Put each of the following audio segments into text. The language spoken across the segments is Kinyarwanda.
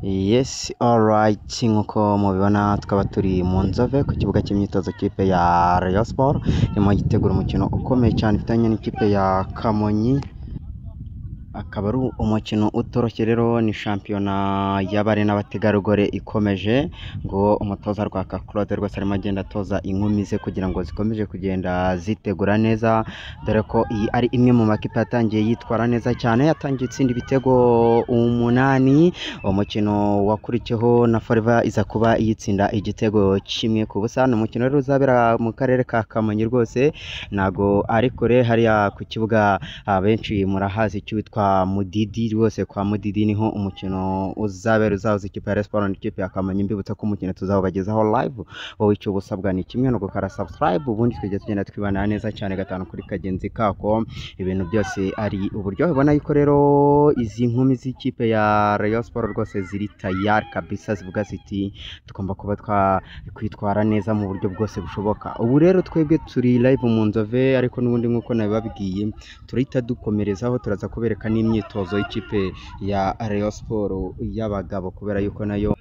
Yes, alright, nk'uko mubibona tukaba turi mu Nzove ku kibuga cy'imyitozo kipe ya Rayon Sports irimo yitegura umukino ukomeye cyane ifitanye n'ikipe ya Kamonyi. Akaba ari umukino utoroshye rero, ni shampiyona y'abari n'abategarugori ikomeje, ngo umutoza Rwaka Claude rwose arimo agenda atoza inkumi ze kugira ngo zikomeje kugenda zitegura neza, dore ko iyi ari imwe mu makipe yatangiye yitwara neza cyane, yatangiye itsinda ibitego 8, umukino wakurikiyeho na Forever iza kuba iyitsinda igitego 1-0. Ni umukino rero uzabera mu karere ka Kamonyi rwose, ntago ari kure hariya ku kibuga abenshi murahazi cyitwa Mudidi, rwose kwa Mudidi niho umukino uzabera, uzahuza ikipe ya Rayon Sports n'ikipe ya Kamonyi. Mbibutsa ko umukino tuzawubagezaho live, wowe icyo uba usabwa ni kimwe, ni ugukora subscribe, ubundi tukajya tugenda twibanira neza cyane gatanu kuri kagenzi kako, ibintu byose ari uburyohe. Ubona yuko rero izi nkumi z'ikipe ya Rayon Sports rwose ziri tayari kabisa, zivuga ziti tugomba kuba twakwitwara neza mu buryo bwose bushoboka. Ubu rero twebwe turi live mu Nzove, ariko n'ubundi nk'uko nabibabwiye turahita dukomerezaho, turaza kubereka n'imyitozo y'ikipe ya Rayon Sports y'abagabo, kubera yuko nayo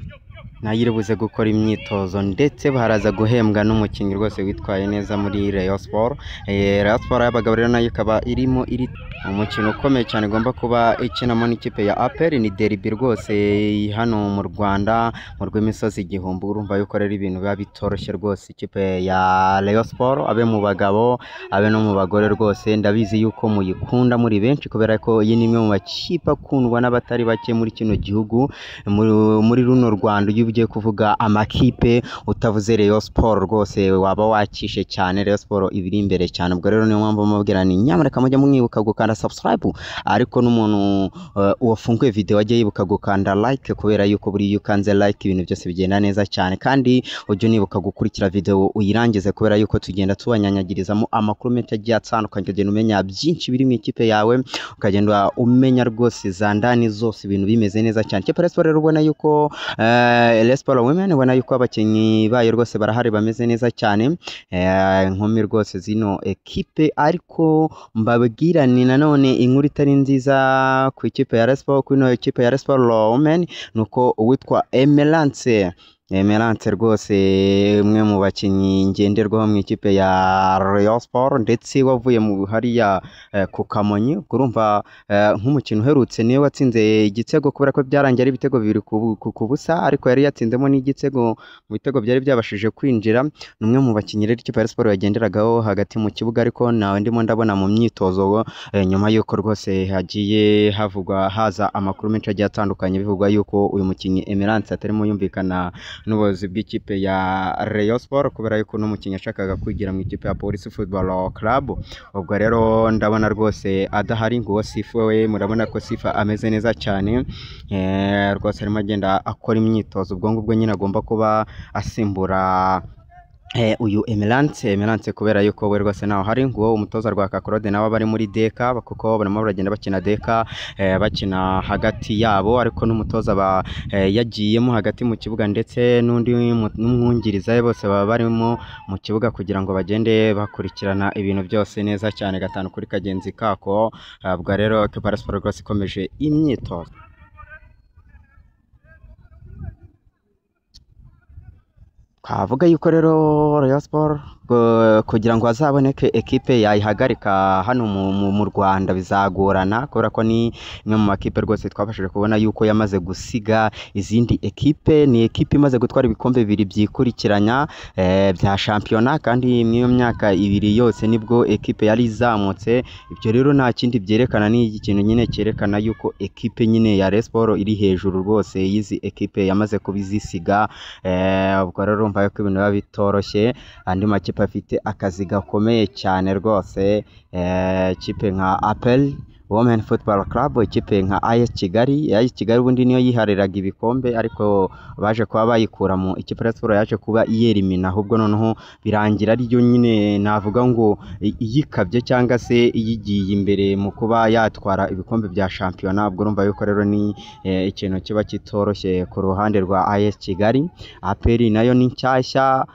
iri buze gukora imyitozo, ndetse baraza guhembwa n'umukinnyi rwose witwaye neza muri Rayon Sports. Rayon Sports y'abagabo rero nayo ikaba irimo iri umukino ukomeye cyane igomba kuba ikinamo n'ikipe ya APR, ni derby rwose hano mu Rwanda mu rw'imisozi igihumbi. Urumva yuko rero ibintu biba bitoroshye rwose, ikipe ya Rayon Sports abe mu bagabo abe no mu bagore rwose ndabizi yuko muyikunda muri benshi, kubera ko iyi ni imwe mu makipe akundwa n'abatari bake muri kino gihugu, muri runo Rwanda. Iyo ugiye kuvuga amakipe utavuze Rayon Sports rwose waba wakishe cyane, Rayon Sports iba iri imbere cyane. Ubwo rero niyo mpamvu mubwira ni nyamuneka mujye mwibuka gukanda subscribe, ariko n'umuntu wafunguye video ajye yibuka gukanda like, kubera yuko buri iyo ukanze like ibintu byose bigenda neza cyane. Kandi ujye unibuka gukurikira video uyirangize, kubera yuko tugenda tubanyanyagirizamo amakuru menshi agiye atandukanye, ukagenda umenya byinshi biri mu ikipe yawe, ukagenda umenya rwose za ndani zose, ibintu bimeze neza cyane. Ikipe ya Rayon Sports rero ubona yuko Rayon Sports Women ubona yuko abakinnyi bayo rwose barahari bameze neza cyane, inkumi rwose zino ekipe. Ariko mbabwira ni nanone inkuru itari nziza ku ikipe ya Rayon Sports, kuri ino ekipe ya Rayon Sports Women, nuko uwitwa Emerance rwose umwe mu bakinnyi ngenderwaho mu ikipe ya Rayon Sports, ndetse wavuye mu hariya ku Kamonyi. Urumva nk'umukino uherutse niwe watsinze igitego, kubera ko byarangiye ari ibitego 2-0, ariko yari yatsinzemo n'igitego mu bitego byari byabashije kwinjira. Ni umwe mu bakinnyi rero ikipe ya Rayon Sports yagenderagaho hagati mu kibuga, ariko nawe ndimo ndabona mu myitozo nyuma y'uko rwose hagiye havugwa haza amakuru menshi agiye atandukanye, bivugwa yuko uyu mukinnyi Emerance atarimo yumvikana n'ubuyobozi bw'ikipe ya Rayon Sports, kubera yuko n'umukinnyi yashakaga kwigira mu ikipe ya Police Football Club. Ubwo rero ndabona rwose adahari, ngo Sifa we murabona ko Sifa ameze neza cyane, rwose arimo agenda akora imyitozo. Ubwo ngubwo nyine agomba kuba asimbura uyu Emerance, kubera yuko we rwose naho hari ngo umutoza Rwaka Claude nawe bari muri deka, kuko barimo baragenda bakina deka, bakina hagati yabo, ariko n'umutoza yagiyemo hagati mu kibuga, ndetse n'undi n'umwungiriza bose baba barimo mu kibuga kugira ngo bagende bakurikirana ibintu byose neza cyane gatanu kuri kagenzi kako. Ubwo rero ekipa ya Rayon Sports rwose ikomeje imyitozo. Twavuga yuko rero Rayon Sports kugira ngo hazaboneke ekipe yayihagarika hano mu Rwanda bizagorana, kubera ko ni imwe mu makipe rwose twabashije kubona yuko yamaze gusiga izindi ekipe. Ni ekipe imaze gutwara ibikombe 2 byikurikiranya bya shampiyona, kandi muri iyo myaka 2 yose nibwo ekipe yari izamutse. Ibyo rero nta kindi byerekana, ni ikintu nyine cyerekana yuko ekipe nyine ya Rayon Sports iri hejuru rwose y'izi ekipe yamaze kubizisiga. Ubwo rero urumva yuko ibintu biba bitoroshye, andi makipe afite akazi gakomeye cyane rwose, ikipe nka APR Women Football Club, ikipe nka AS Kigali. AS Kigali ubundi niyo yihariraga ibikombe, ariko baje kuba bayikura mu ikipe ya Rayon Sports yaje kuba iyerimina, ahubwo noneho birangira ariyo nyine navuga ngo iyikabye cyangwa se iyigiye imbere mu kuba yatwara ibikombe bya shampiyona. Ubwo urumva yuko rero ni ikintu kiba kitoroshye ku ruhande rwa AS Kigali. APR nayo ni nshyashya,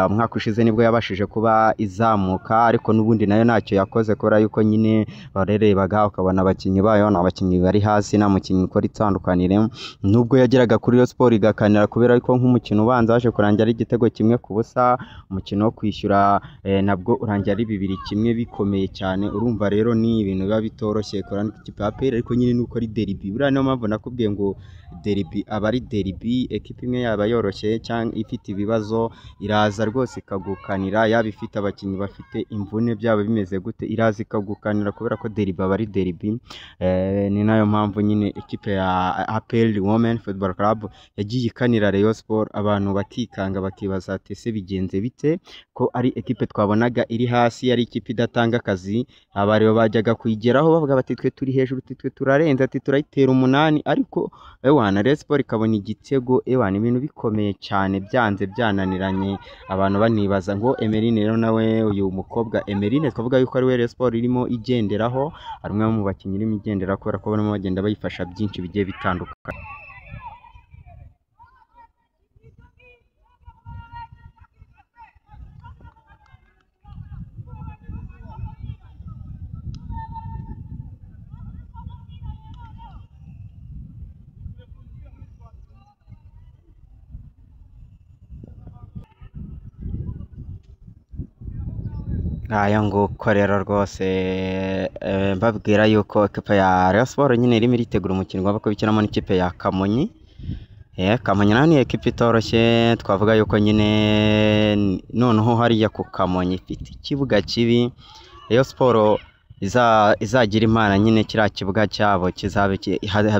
umwaka ushize nibwo yabashije kuba izamuka, ariko n'ubundi nayo ntacyo yakoze, kubera yuko nyine barerebaga ukabona Ukabona abakinnyi bayo ni abakinnyi bari hasi, nta mukinnyi ukora itandukanire, nubwo yageraga kuri Rayon Sports igakanira, kubera ko nk'umukino ubanza waje kurangira ari igitego 1-0, umukino wo kwishyura nabwo urangira ari 2-1 bikomeye cyane. Urumva rero ni ibintu biba bitoroshye kurana ikipe ya APR, ariko nyine nuko ari derby. Buriya niyo mpamvu nakubwiye ngo derby aba ari derby, ekipe imwe yaba yoroshye cyangwa ifite ibibazo iraza rwose ikagukanira, yaba ifite abakinnyi bafite imvune byaba bimeze gute iraza ikagukanira, kubera ko derby aba ari derby. Ni nayo mpamvu nyine ekipe ya APR Women Football Club yagiye ikanira Rayon Sports, abantu bakikanga bakibaza ati ese bigenze bite ko ari ekipe twabonaga iri hasi, ari ikipe idatanga akazi, abareba bajyaga kuyigeraho bavuga bati twe turi hejuru, twe turarenze, ati turayitera 8, ariko ewana Rayon Sports ikabona igitego, ewana ibintu bikomeye cyane byanze byananiranye, abantu banibaza ngo Emeline rero nawe, uyu mukobwa Emeline twavuga yuko ari we Rayon Sports irimo igenderaho, ari umwe mu bakinnyi irimo igendera kubera ko barimo bagenda bayifasha byinshi bigiye bitandukanye. Aya nguko rero rwose mbabwira yuko ekipa ya Rayon Sports nyine irimo iritegura umukino igomba kubikinamo n'ikipe ya Kamonyi. Kamonyi nayo ni ekipa itoroshye, twavuga yuko nyine noneho hariya ku Kamonyi ifite ikibuga kibi. Rayon Sports izagira Imana nyine kiriya kibuga cyabo kizabe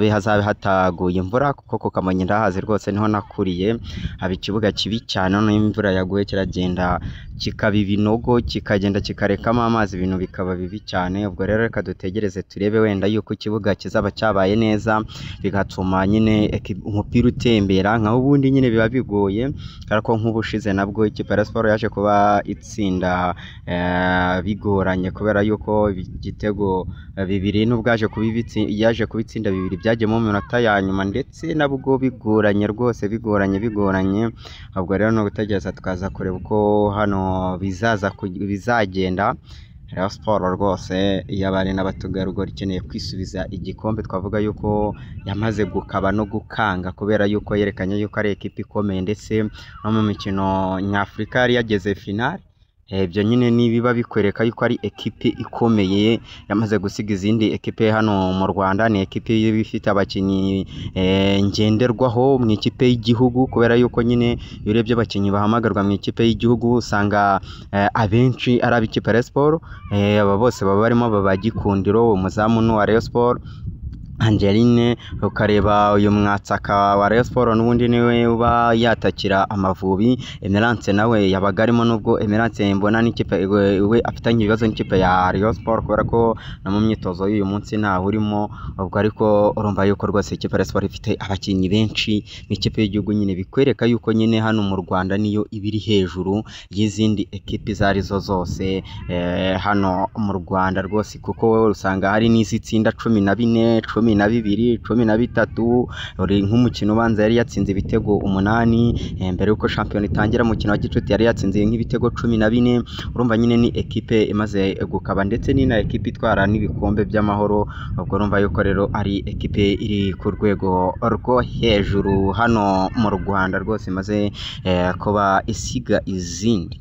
hazabe hataguye imvura, kuko ku Kamonyi ndahazi rwose niho nakuriye, haba ikibuga kibi cyane, noneho imvura yaguye kiragenda kikaba ibinogo, kikagenda kikarekamo amazi, ibintu bikaba bibi cyane. Ubwo rero reka dutegereze turebe wenda yuko ikibuga kizaba cyabaye neza, bigatuma nyine umupira utembera, nkaho ubundi nyine biba bigoye, kubera ko nk'ubushize nabwo ikipe ya Rayon Sports yaje kuba itsinda bigoranye, kubera yuko igitego 2 nubwo yaje kubitsinda 2 byagiyemo mu minota ya nyuma, ndetse nabwo bigoranye rwose, bigoranye. Ubwo rero no gutegereza tukaza kureba uko hano bizaza bizagenda. Rayon Sports rwose y'abari n'abategarugori ikeneye kwisubiza igikombe, twavuga yuko yamaze gukaba no gukanga, kubera yuko yerekanye yuko ari ekipe ikomeye, ndetse no mu mikino nyafurika yari yageze finale. Ibyo nyine nibiba bikwereka yuko ari ekipe ikomeye yamaze gusiga izindi ekipe hano mu Rwanda. Ni ekipe ifite abakinnyi ngenderwaho mu ikipe y'igihugu, kubera yuko nyine iyo urebye abakinnyi bahamagarwa mu ikipe y'igihugu usanga abenshi ari ab'ikipe ya Rayon Sports. Aba bose baba barimo baba Gikundiro, umuzamu ni uwa Rayon Sports, Angeline, ukareba uyu mwatsaka wa Rayon Sports n'ubundi niwe uba yatakira Amavubi, Emerance nawe yabaga arimo, nubwo Emerance mbona n'ikipe we afitanye ibibazo n'ikipe ya Rayon Sports, kubera ko no mu myitozo y'uyu munsi ntawe urimo. Ubwo ariko urumva yuko rwose ikipe ya Rayon Sports ifite abakinnyi benshi mu ikipe y'igihugu, nyine bikwereka yuko nyine hano mu Rwanda niyo iba iri hejuru y'izindi ekipe izo arizo zose hano mu Rwanda rwose, kuko usanga hari n'izitsinda 14, 12, 13. Uri nk'umukino ubanza yari yatsinze ibitego 8 mbere yuko shampiyona itangira, umukino wa gicuti yari yatsinze nk'ibitego 14. Urumva nyine ni ekipe imaze gukaba, ndetse ni na ekipe itwara n'ibikombe by'amahoro. Ubwo urumva yuko rero ari ekipe iri ku rwego rwo hejuru hano mu Rwanda rwose, imaze kuba isiga izindi.